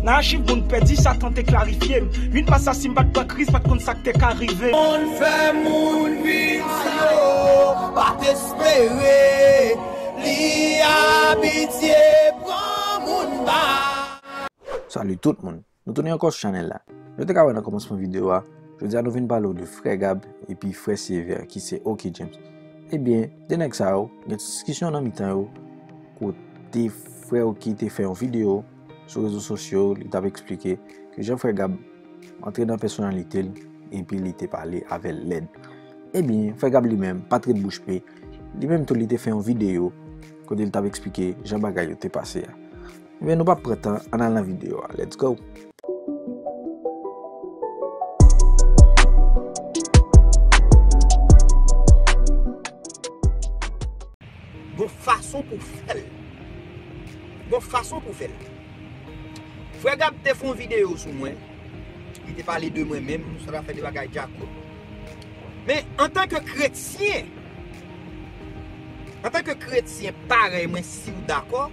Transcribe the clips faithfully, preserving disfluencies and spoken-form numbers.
Achiv moun pèdi, Satan te klarifye m. Vin pa sa si m pa t pran Kris, pa t konn sa k te ka rive. Moun fè moun vin sa yo pa t espere. Li abitye pran moun ba. Salut tout moun. Nou tounen ankò sou chanèl la. Jan w te ka wè nan kòmansman videyo a, jodi a nou vin pale w de frè Gab epi frè Sévère ki se Oki James. Ebyen, de nèg sa yo, gen ti diskisyon nan mitan yo, kote frè Oki te fè yon videyo sou rezo sosyo, li t ap eksplike ke jan frè Gab antre nan pèsonalite l epi li te pale avè l lèd. Ebyen, frè Gab li menm pa t ret bouch be, li menm tou li te fè yon videyo kote li t ap eksplike jan bagay yo te pase a. Ebyen, nou p ap pran tan, ann al nan videyo a. Let's go! Gon fason pou fè l. Gon fason pou fè l. Frè Gab te fè yon videyo sou mwen. Li te pale de mwen menm, sa ta fè de bagay djakout. Men, antanke kretyen, antanke kretyen parèy mwen, si w dakò,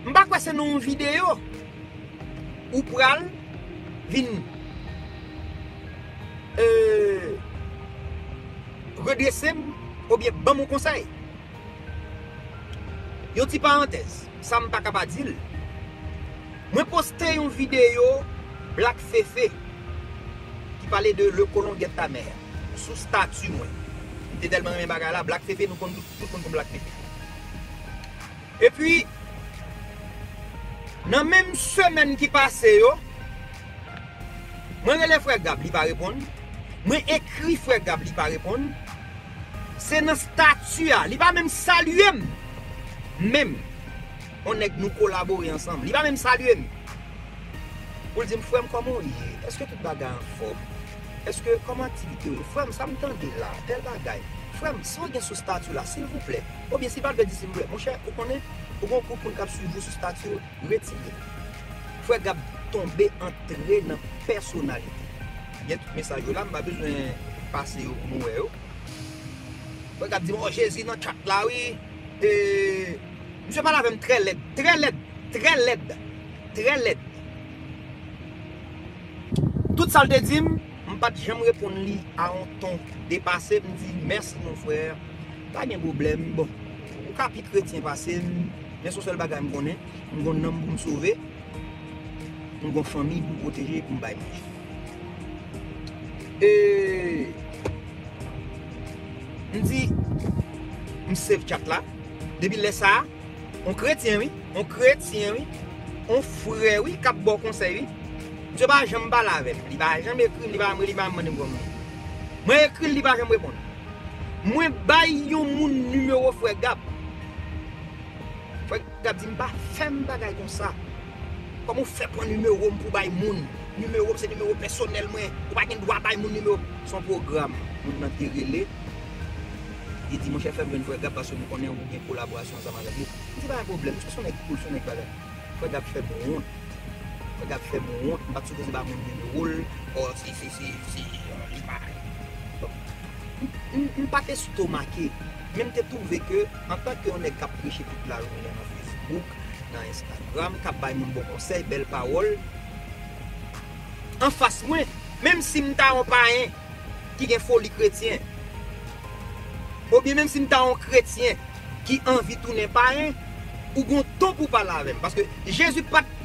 m pa kwè se nan yon videyo ou pral vin, euh, redrese m oubyen ban m yon konsèy. Yon ti parantèz, sa m pa ka pa di l. Mwen poste yon videyo Black Fefe ki pale de Le Colon Guette Ta Mère sou stati mwen. M te tèlman renmen bagay la, Black Fefe, nou konn tout, tout moun konn Black Fefe. Epi, nan menm semèn ki pase yo, mwen rele frè Gab, li pa reponn. Mwen ekri frè Gab, li pa reponn. Se nan stati a, li pa menm salye m. Menm, yon nèg nou kolabore ansanm, li pa menm salye m. Pou l di m, "Frè m, kòman w ye? Èske tout bagay anfòm? Èske, kòman aktivite yo ye? Frè m, sa m tande la, tèl bagay. Frè m, sa w gen sou stati w la, silvouplè?" Oubyen si l pa t vle di silvouplè, monchè, ou konnen, ou gon gwoup moun k ap swiv ou sou stati w, retire. Frè Gab tonbe antre nan pèsonalite. Gen tout mesaj yo la, m pa bezwen pase yo pou nou wè yo. Frè Gab di m, "O, Jezi nan chat la, wi." E, misye pale avè m trè lèd, trè lèd, trè lèd, trè lèd. Tout sa l te di m, m pa t janm reponn li a yon ton depase. M di, "Mèsi, mon frè. Pa gen pwoblèm. Bon, ou ka pi kretyen pase m, men se yon sèl bagay m konnen. M gon nanm pou m sove. M gon fanmi pou m pwoteje, pou m bay manje." E, m di, m save chat la. Depi lè sa a, yon kretyen, wi. Yon kretyen, wi. Yon frè, wi, k ap ba w konsèy, wi. Misye pa janm pale avè m. Li pa janm ekri m, li pa janm, li pa janm mande m kòman m ye. Mwen ekri l, li pa janm reponn. Mwen bay yon moun nimewo frè Gab. Frè Gab di m, "Pa fè m bagay konsa. Kòman w fè pran nimewo m pou bay moun? Nimewo m se nimewo pèsonèl mwen. Ou pa gen dwa bay moun nimewo m." Se yon pwogram moun nan te rele. Li di, "Monchè, fè m jwenn frè Gab paske m konnen ou gen kolaborasyon ansanm avèk li." M di, "Pa gen pwoblèm, misye se yon nèg koul, se yon nèg bagay." Frè Gab fè m wont. Frè Gab fè m wont. M pa t sipoze ba moun nimewo l. O, si, si, si, si, o, li pa. M, m, m pa t estomake. Men m te twouve ke, antanke yon nèg k ap preche tout lajounen nan Facebook, nan Instagram, k ap bay moun bon konsèy, bèl pawòl, anfas mwen, menm si m ta yon payen ki gen foli kretyen, oubyen menm si m ta yon kretyen ki anvi tounen payen, ou gon ton pou pale avè m. Paske Jezi pa t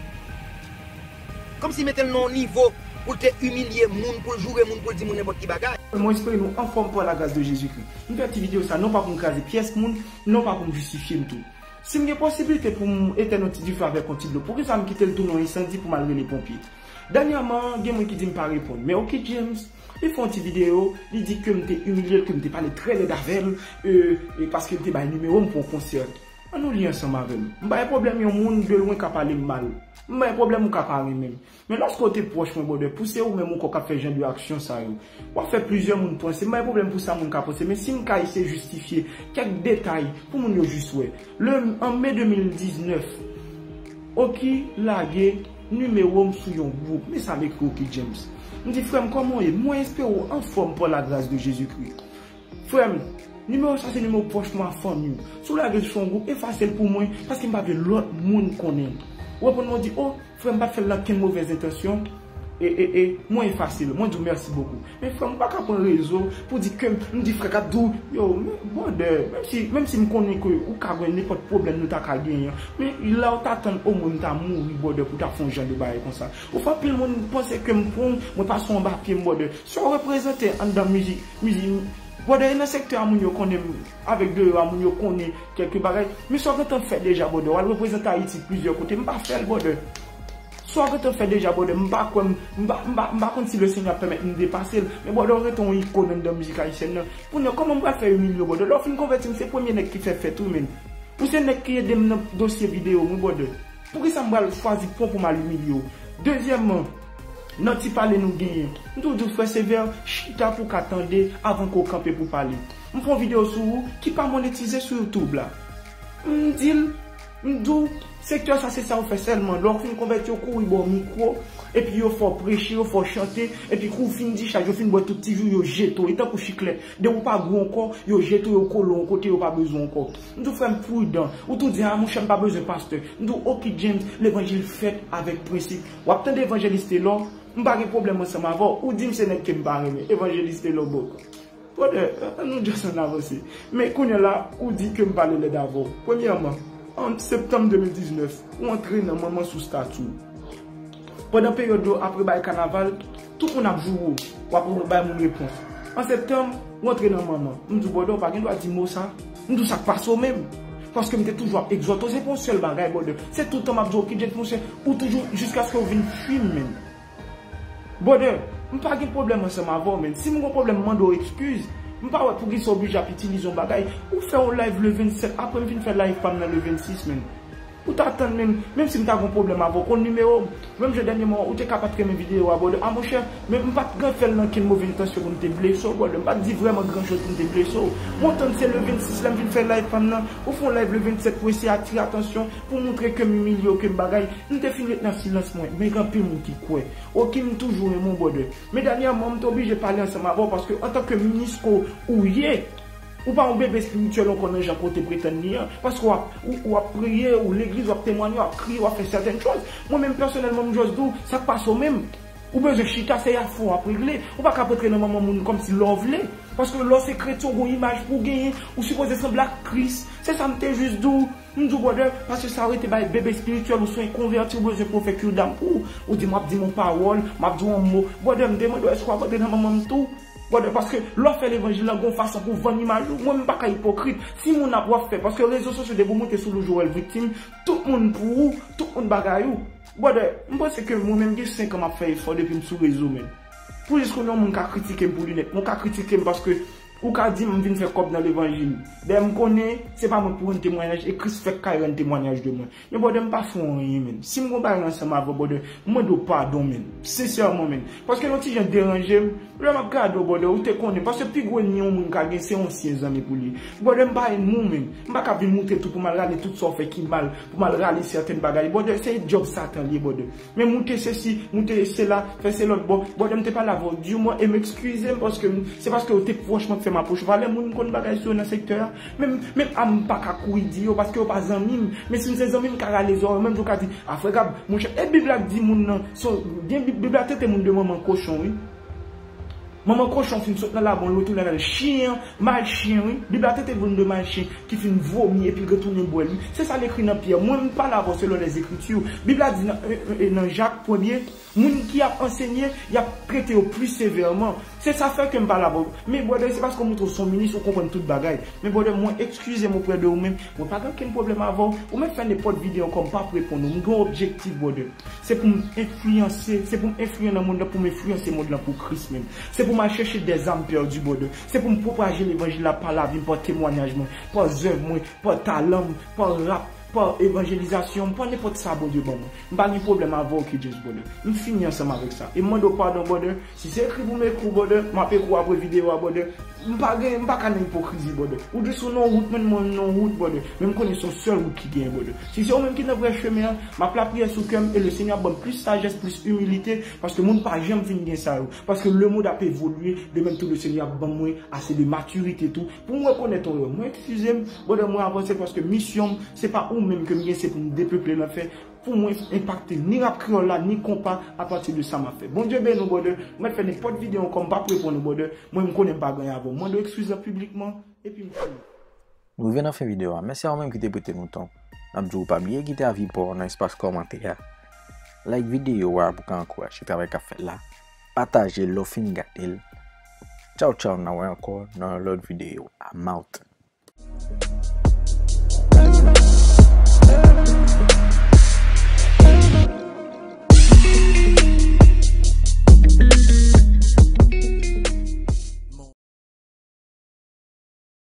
kòmsi mete l nan yon nivo pou l te imilye moun, pou l joure moun, pou l di moun nenpòt ki bagay. Mwen espere nou anfòm pa la grâce de Jésus-Christ. M fè ti videyo sa non pa pou m kraze pyès moun, non pa pou m jistifye m tou. Si m gen posiblite pou m etèn yon ti dife avèk yon ti dlo, poukisa m kite l tounen yon ensandi pou m al rele ponpye? Dènyèman, gen moun ki di m pa reponn. Men Oki James, li fè yon ti videyo, li di ke m te imilye l, ke m te pale trè lèd avè l, e, e paske l te bay nimewo m pou yon konsè. Ann nou li ansanm avè m. M pa gen pwoblèm yon moun de lwen ka pale m mal. M pa gen pwoblèm ou ka pa renmen m. Men lòske w te pwòch mwen, brother, pou se ou menm ankò k ap fè jan de aksyon sa yo, w ap fè plizyè moun panse. M pa gen pwoblèm pou sa moun ka panse, men si m ka eseye jistifye kèk detay pou moun yo jis wè. Le, an me de mil diznèf, Oki lage nimewo m sou yon gwoup. Men sa m ekri Oki James. M di, "Frè m, kòman w ye? Mwen espere w anfòm pa la grâce de Jésus-Christ." Frè m, nimewo sa se nimewo pwòch mwen ak fanmi m. Si w lage l sou yon gwoup, efase l pou mwen, paske m pa vle lòt moun konnen. Ou reponn mwen, ou di, o, frè m pa t fè l nan kenn movèz entansyon. E, e, e, mwen efase l. Mwen di w mèsi bokou. Men frè m, ou pa ka pran rezo pou di ke m, m di frè k ap di w, yo, men, brother, menm si, menm si m konnen ke ou ka gen nenpòt pwoblèm nou ta ka genyen, men la ou ta tann omwen m ta mouri, brother, pou w ta fè yon jan de bagay konsa. Ou fè anpil moun panse ke m pran w, mwen pase w anba pye m, brother. Sa w reprezante anndan mizik, mizik, brother, e nan sektè a moun yo konnen m, avèk deyò a moun yo konnen kèlke bagay. Men sa w gentan fè deja, brother, w al reprezante Ayiti plizyè kote, m pa fè l, brother. Sa w gentan fè deja, brother, m pa kwè, m, m pa, m pa, m pa konn si Lesenyè ap pèmèt m depase l. Men, brother, w rete yon ikòn anndan mizik ayisyèn nan. Kounye a, kòman m pral fè imilye w, brother? Lè w fin konvèti m, se premye nèg ki fè fèt, wi, men. Ou se nèg ki ede m nan dosye videyo m, wi, brother. Poukisa m pral chwazi pran pou m al imilye w? Dezyèmman, nan ti pale nou genyen, m toujou di w, frè Sevè, chita pou w ka tande avan ke w kanpe pou w pale. M fè yon videyo sou ou ki pa monetize sou YouTube la. M di l, m di w, sektè sa se sa yo fè sèlman. Lè w fin konvèti, yo kouri ba w mikwo, epi yo fè w preche, yo fè w chante, epi kou w fin dichaj, yo fin bwè tout ti ji w, yo jete w. E tankou chiklèt, depi w pa gou ankò, yo jete w, yo kole w yon kote, yo pa bezwen w ankò. M di w, frè m, pridan. Ou tou di, a, monchè, m pa bezwen pastè. M di w, oke, James, levanjil fèt avèk prensip. W ap tande Evanjelis Telor, m pa gen pwoblèm ansanm avè w. Ou di m se nèg ke m pa renmen. Evanjelis Telor Bok. Brother, ann nou just ann avanse. Men kounye a la, ou di ke m pale lèd avè w. Premyèman, an septanm de mil diznèf, ou antre nan manman sou stati w. Pandan peryòd yo apre bay kanaval, tout moun ap joure w, w ap bay moun repons. An septanm, ou antre nan manman. M di w, brother, ou pa gen dwa di mo sa. M di w sa k pase w menm. Paske m te toujou ap egzòte w, se pou yon sèl bagay, brother. Se tout tan m ap di w, oke, James, monchè, ou toujou, jiskaske w vin fim, menm. Brother, m pa gen pwoblèm ansanm avè w, men si m gen pwoblèm, m mande w ekskiz. M pa wè poukisa w oblije ap itilize yon bagay. Ou fè yon live le vennsèt, apre m vin fè live pa m nan le vennsis, men. Ou ta tann, men, menm si m ta gen yon pwoblèm avè w, konn nimewo m. Menm jan dènyèman, ou te ka pa t renmen videyo a, brother. A, monchè, men m pa t gen fè l nan kenn move entansyon pou m te blese w, brother. M pa t di vrèman gran choz pou m te blese w. Mwen tann se le vennsis la m vin fè live pa m nan. Ou fè yon live le vennsèt pou eseye atire atansyon, pou montre ke m imilye w, ke m bagay. M te fin ret nan silans mwen, men gen anpil moun ki kwè. Oke, m toujou renmen w, brother. Men dènyèman, m te oblije pale ansanm avè w, paske antanke minis ke w ye, ou pa yon bebe espirityèl ankò nan jan ke w te pretann li an. Paske w ap, ou, w ap priye, ou legliz, w ap temwanye, w ap kriye, w ap fè sètèn chòz. Mwen menm, pèsonèlman, m just di w, sa k pase w menm? Ou bezwen chita, se afè w ap regle. Ou pa ka ap antre nan manman moun kòmsi lè w vle. Paske lè w se kretyen, w gen yon imaj pou w genyen, ou sipoze sanble ak Kris. Se sa m te just di w. M di w, brother, paske sa rete bay bebe espirityèl, ou se yon konvèti, ou bezwen pou yo fè cure d'âme pou ou. Ou di, m ap di m yon pawòl, m ap di w yon mo. Brother, m te mande w, èske w ap antre nan manman m tou? Brother, paske lè w fè levanjil lan, gen yon fason pou w vann imaj ou. Mwen, m pa ka ipokrit. Si moun ap w ap fè, paske rezo sosyo, depi w moute sou Lou Joel Viktim, tout moun pou ou, tout moun bagay ou. Brother, m panse ke mwen menm gen senk an m ap fè efò depi m sou rezo, men. Pou jis kounye a, yon moun ka kritike m pou linèt. Mwen ka kritike m paske ou ka di m vin fè kòb nan levanjil. Dayè m konnen se pa mwen k pou rann temwayaj, e Kris fèk kay rann temwayaj de mwen. Men brother, m pa fè w anyen, men. Si m gen yon bagay ansanm avè w, brother, m mande w padon, men. Sensèman, men. Paske yon ti jan deranje m, lè m ap gade w, brother, ou te konnen. Paske pi gwo ènmi yon moun ka gen, se yon ansyen zanmi pou li. Brother, m pa ènmi w, men. M pa ka vin moute tou pou m al rale tout sa w fè ki mal, pou m al rale sètèn bagay. Brother, se djòb Satan li ye, brother. Men moute sesi, moute sela, fè se lòt bò. Brother, m te pale avè w, di mwen, e m ekskize m, paske m, se paske w te pwòch mwen k fè m apwoche w. Valè moun m konn bagay sou yo nan sektè a. Menm, menm a m pa ka kouri di yo, paske yo pa zanmi m. Men si m se zanmi m, m ka rale zòrèy w, menm jan w ka di, a, frè Gab, monchè, e Bib la k di moun nan, se, gen Bib, Bib la trete moun de manman kochon, wi. Manman kochon fin sot nan labou, l retounen nan l. Chen an, mal chen, wi. Bib la trete moun de mal chen ki fin vomi epi l retounen bwè l, wi. Se sa l ekri nan Pyè. Mwen, m pale avè w selon Lèzekritir. Bib la di nan, e, e, nan Jak premye, moun ki ap ansenye, y ap trete yo pli sevèman. Se sa fè ke m pale avè w. Men, brother, se paske w montre w se yon minis, ou konprann tout bagay. Men, brother, mwen ekskize m oprè de ou menm. Mwen pa gen okenn pwoblèm avè w. Ou mèt fè nenpòt videyo ankò, m p ap reponn ou. M gen yon objektif, brother. Se pou m enfliyanse, se pou m enfliyan nan mond lan, pou m enfliyanse mond lan pou Kris menm. Se pou m al chèche des âmes perdues, brother. Se pou m pwopaje levanjil la pa lavi m, pa temwayaj mwen, pa zèv mwen, pa talan m, pa rap, pa evanjelizasyon m, pa nenpòt sa Bondye ban mwen. M pa gen pwoblèm avè w, oke, James, brother. M fini ansanm avèk sa. E m mande w padon, brother. Si se ekri pou m ekri w, brother, m ap ekri w apre videyo a, brother. M pa gen, m pa ka nan ipokrizi, brother. Ou jis ou nan wout, mwen, mwen nan wout, brother. Men m konnen se yon sèl wout ki genyen, brother. Si se ou menm ki nan vrè chemen an, m ap lapriyè sou kè m e Lesenyè ap ban m plis sajès, plis imilite, paske moun pa janm fin gen sa yo. Paske lemonn ap evolye, de menm tou Lesenyè ap ban mwen ase de matirite tou, pou m rekonèt yon erè. Mwen ekskize m, brother, mwen avanse paske misyon m, se pa ou menm ke m gen, se pou m depeple lanfè. Pou mwen enpakte ni rap kreyòl la, ni konpa apati de sa m ap fè. Bondye beni w, brother. Mwen fè nenpòt videyo ankò, m p ap reponn ou, brother. Mwen, m konnen m pa gen anyen avè w. Mande w eskiz lan piblikman, epi m fini. Nou rive nan fen videyo a. Mèsi a ou menm ki te prete nou tan w. N ap di w pa bliye kite avi pa w nan espas kòmantè a. Like videyo a pou ka ankouraje travay k ap fèt la. Pataje lè w fin gade l. Tchaw tchaw, n a wè ankò nan yon lòt videyo. I'm out.